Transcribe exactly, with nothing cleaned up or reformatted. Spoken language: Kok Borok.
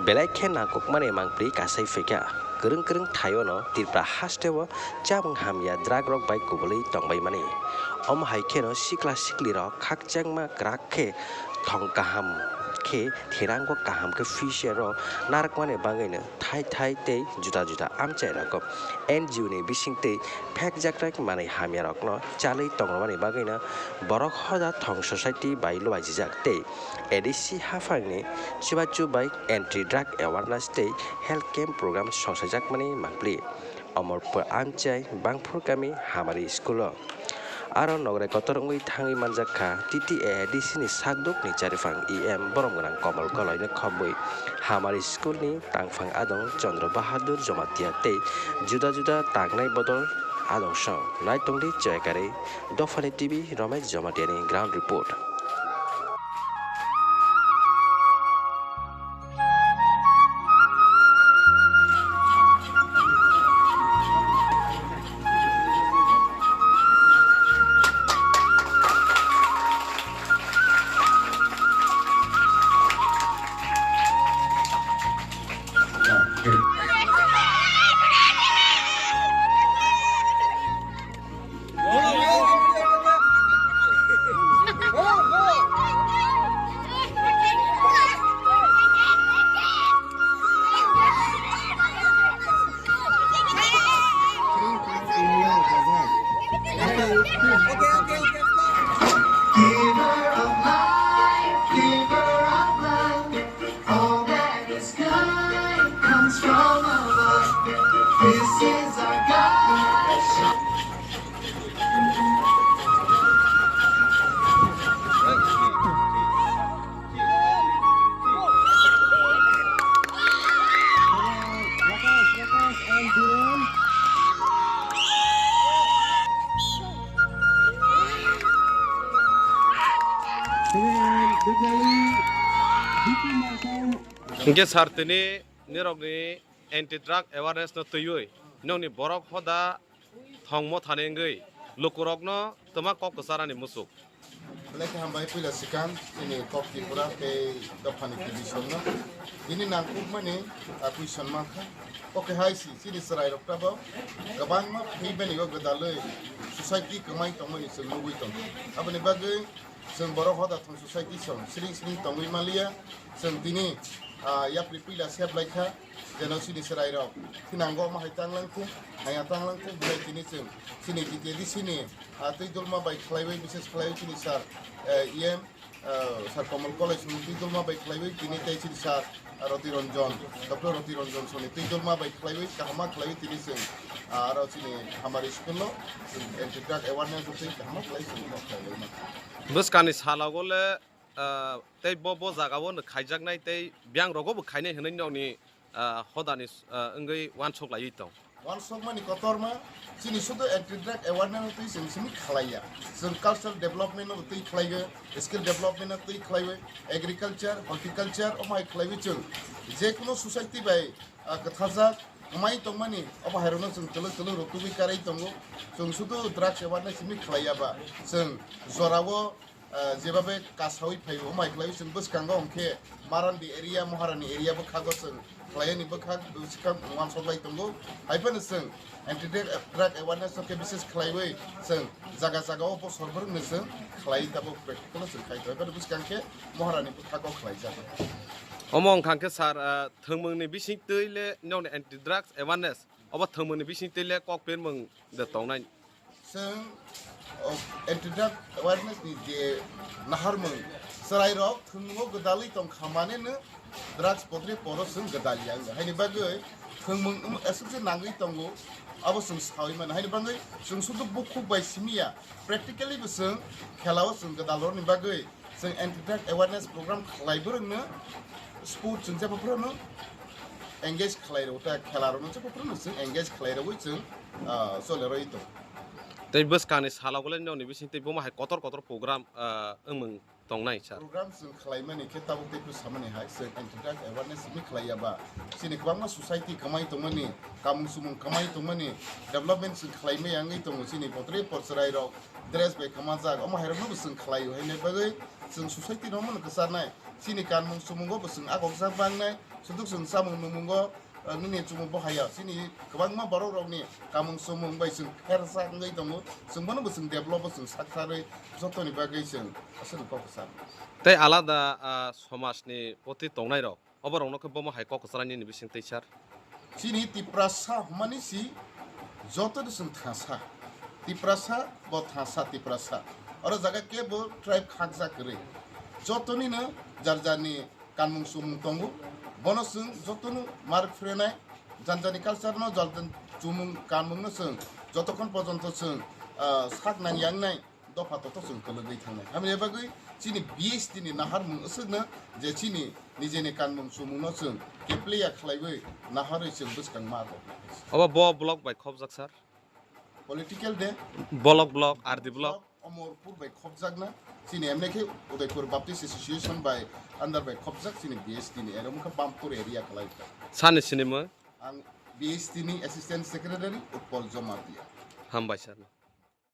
Belai khe nangkukmani mangpli kasai phaikha. Kwrwng kwrwng thaio no Tripura hasteo chamung hamya drug rok bai kubulwi tongbaimani. Omo hai kheno sikla sikli rok khakchangma kwrak khe thong kaham khe thinango kaham khe fisher rok narwkmani bagwino thai thai tei juda juda amchai rogo N G O ni bisingtwi phekjaknai manwi hamya rokno chalwi tongmani bagwino borok hoda thong society bai luaijijak tei A D C haphangni chubachu bai anti drug awareness tei health camp program songsajakmani mangpli. Omorpur amchai Bangphur kami Hamari school o. Aro nograi kotor wngwi thangwi manjak kha T T A A D C ni sakduk ni chariphang E M borom gwnang Komol Koloi no khobwi Hamari school ni tangphang adong Chandra Bahadur Jamatia tei juda juda tangnai bodol adong song. Naitongdi chekari Dophani T V Romesh Jamatia ni ground report. Giver of life, giver of life, all that is good comes from above. This is our God. Hingke sir, tini nirokni anti drug awareness no twiwi nokni borok hoda thongmo thani wngwi lukurokno twma kok kwcharani muchuk. Belai khe hambai puila swkang chini kok Tripura tei dophani T V songno. Bini nangkukmani a question mankha. Kok hai si chini chwrairok tabok kwbangma phaibani o gwdalwi society kwmai tongmani chwng nugwi tongo. Aboni bagwi chwng borok hoda thong society song sring sring tongwi manliya. Chwng tini, ah, yapri puila sep lai kha. Jeno chini chwrairok thinango omo hai tanglang thung, haya tanglang thung, belai tini chwng chini T T A D C ni, ah, twi dolma bai khlaiwi, bises khlaiwi chini sir, eh, E M, eh, sir Komol Koloi song twi dolma bai khlaiwi tini tei chini sir, ah, Roti Ranjan, Doctor Roti Ranjan song ni twi dolma bai khlaiwi kahama khlaiwi tini chwng, ah, aro chini Hamari school o chwng anti drug awareness twi kahama khlai chwng kok khlaiwi ma. Bwskangni salogo le, ah, tei bo, bo jagao no khaijaknai tei biyang rogo bo khainai hwnwi nokni ah, hodani, ah, wngwi uansuk laiwi tong. Uansukmani kotorma chini sudu anti drug awareness no twi chwng simi khlaiya. Chwng cultural development no twi khlaiwi, skill development no twi khlaiwi, agriculture, horticulture omo hai khlaiwi chwng je kuno society bai, ah, kwthajak kwmai tongmani obo hai rokno chwng twlwk twlwk rw tubui karwi tongo. Chwng sudu drugs awareness simi khlaiya ba chwng jorao ah, jebabe kasawi phaio, omo hai khlaiwi chwng bwskango hwnkhe Marandi area, Moharani area bwkhago chwng khlaiyani bwkhak bwskang uansuk lai tongo. Hai phano chwng anti drug, drug awareness no khe bises khlaiwi chwng jaga jagao bosor bwrwngno chwng khlai tabuk practical o chwng khai tongo. Hai phano bwskang khe Moharani bwkhago khlaijago. Omo wngkha khe sir, ah, thwngmungni bisingtwi le nokni anti drugs awareness obo thwngmungni bisingtwi le kok pirmung de tongnai. Chwng, o, anti drug awareness ni je naharmung, chwrairok thwngmungo gwdalwi tongkha maneno drugs bodre poro chwng gwdalya wngya. Haini bagwi thwngmung wng-, aswk se nangwi tongo, abo chwng sawi mano. Haini bagwi chwng sudu bukhuk bai simiya, practically bo chwng khelao chwng gwdalrokni bagwi chwng anti drug awareness program khlai bwrwngno sport chwng jeba phurano engage khlai rwo, ta khela rwno jeba phurano chwng engage khlai rwwi chwng, ah, chole rwi tongo. Tei bwskangni salogo le nokni bising tei bomo hai kotor kotor program, ah, wngmung tongnai sir. Program chwng khlaimani khe tabuk tei phuru samani hai chwng anti drug awareness simi khlaiya ba chini kwbangma society kwmai tongmani, kamung sumung kwmai tongmani, development chwng khlaimaya wngwi tongo chini potre porchwrai rok. Dress bai kwmajak, omo hai rokno bo chwng khlaio, haini bagwi chwng society no omono kwcharnai. Chini kanmung sumungo bo chwng akokjak bangnai, Suduk chwng chamung nungmungo, ah, nini chumung bo haya. Chini kwbangma borok rokni kamung chumung bai chwng khersa wngwi tongo. Chwng bono bo chwng develop bo chwng saktharwi jotoni bagwi chwng aswk kok kwchang. Tei alada, ah, somajni poti tongnai rok, oborokno khe bomo hai kok kwchalai nini bising tei sir? Chini Tiprasa hwnmani si joto ni chwng thangsa. Tiprasa bo thangsa Tiprasa. Oro jaga kebo tribe khakjak kwrwi. Jotonino jar jarni kanmung chumung tongo. Bono chwng jotono mar phrenai. Jar jarni culture no, jar jarni chumung kanmung no chwng jotokhon porjonto chwng, ah, sak nang yang nai dopha toto chwng kwlwgwi thangnai. Hamya bagwi chini B S T ni naharmung aswkno je chini nijeni kanmung chumungno chwng kepleya khlaiwi naharwi chwng bwskang ma rok. Obo bo block bai khopjak sir? Political de. Bolok block, R D block. Omorpur bai khopjakna chini M L A khe Udaipur Baptist Association bai under bai khopjak chini B S T ni ero wngkha Bampur area kwlai kha. Sani sinimung? Ang B S T ni Assistant Secretary Utpal Jamatia. Hambai sir.